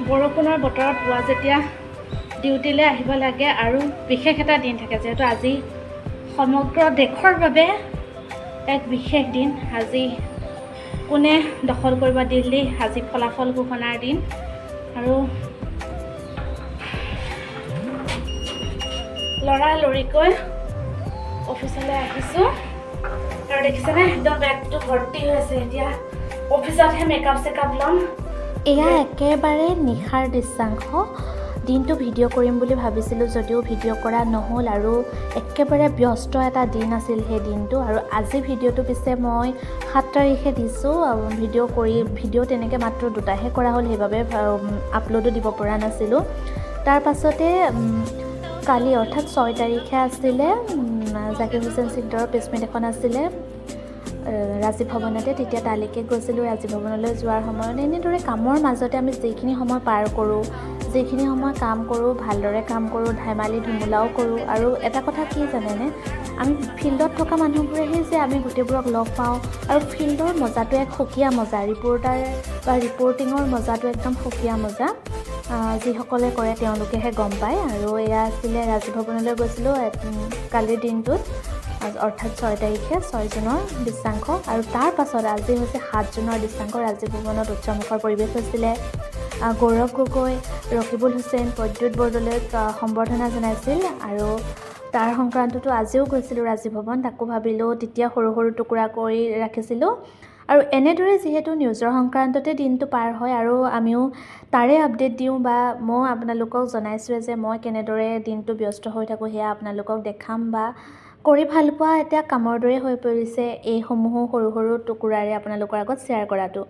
বৰষুণৰ বতৰত পুৱা যেতিয়া ডিউটিলৈ আহিব লাগে আৰু বিশেষ এটা দিন থাকে, যিহেতু আজি সমগ্ৰ দেশৰ বাবে এক বিশেষ দিন। আজি কোনে দখল কৰিব দিল্লী, আজি ফলাফল ঘোষণাৰ দিন। আৰু লৰালৰিকৈ অফিচলৈ আহিছোঁ আৰু দেখিছেনে, একদম বেগটো ভৰ্তি হৈ আছে। এতিয়া অফিচতহে মেকআপ চেকআপ ল'ম। এয়া একেবাৰে নিশাৰ দৃশ্যাংশ। দিনটো ভিডিঅ' কৰিম বুলি ভাবিছিলোঁ যদিও ভিডিঅ' কৰা নহ'ল আৰু একেবাৰে ব্যস্ত এটা দিন আছিল সেই দিনটো। আৰু আজি ভিডিঅ'টো পিছে মই 7 তাৰিখে দিছোঁ। ভিডিঅ' কৰি ভিডিঅ' তেনেকৈ মাত্ৰ দুটাহে কৰা হ'ল, সেইবাবে আপলোডো দিব পৰা নাছিলোঁ। তাৰ পাছতে কালি অৰ্থাৎ 6 তাৰিখে আছিলে জাকিৰ হুছেইন চিকদাৰৰ প্ৰেছ মিট এখন আছিলে ৰাজীৱ ভৱনতে। তেতিয়া তালৈকে গৈছিলোঁ। ৰাজীৱ ভৱনলৈ যোৱাৰ সময়ত এনেদৰে কামৰ মাজতে আমি যিখিনি সময় পাৰ কৰোঁ, যিখিনি সময় কাম কৰোঁ, ভালদৰে কাম কৰোঁ, ধেমালি ধুমুলাও কৰোঁ। আৰু এটা কথা কি জানেনে, আমি ফিল্ডত থকা মানুহবোৰেহে যে আমি গোটেইবোৰক লগ পাওঁ আৰু ফিল্ডৰ মজাটো এক সুকীয়া মজা। ৰিপৰ্টাৰ বা ৰিপৰ্টিঙৰ মজাটো একদম সুকীয়া মজা। যিসকলে কৰে তেওঁলোকেহে গম পায়। আৰু এয়া আছিলে ৰাজীৱ ভৱনলৈ গৈছিলোঁ কালিৰ দিনটোত, অৰ্থাৎ 6 তাৰিখে, 6 জুনৰ দৃশ্যাংশ। আৰু তাৰ পাছত আজি হৈছে 7 জুনৰ দৃশ্যাংশ। ৰাজীৱ ভৱনত উৎসৱমুখৰ পৰিৱেশ হৈছিলে। গৌৰৱ গগৈ, ৰকিবুল হুছেইন, প্ৰদ্যুৎ বৰদলৈক সম্বৰ্ধনা জনাইছিল। আৰু তাৰ সংক্ৰান্ততো আজিও গৈছিলোঁ ৰাজীৱ ভৱন, তাকো ভাবিলোঁ তেতিয়া সৰু সৰু টুকুৰা কৰি ৰাখিছিলোঁ। আৰু এনেদৰে যিহেতু নিউজৰ সংক্ৰান্ততে দিনটো পাৰ হয় আৰু আমিও তাৰে আপডেট দিওঁ বা ময়ো আপোনালোকক জনাইছোঁৱে যে মই কেনেদৰে দিনটো ব্যস্ত হৈ থাকোঁ, সেয়া আপোনালোকক দেখাম বা কৰি ভাল পোৱা এতিয়া কামৰ দৰে হৈ পৰিছে এইসমূহো সৰু সৰু টুকুৰাৰে আপোনালোকৰ আগত শ্বেয়াৰ কৰাটো।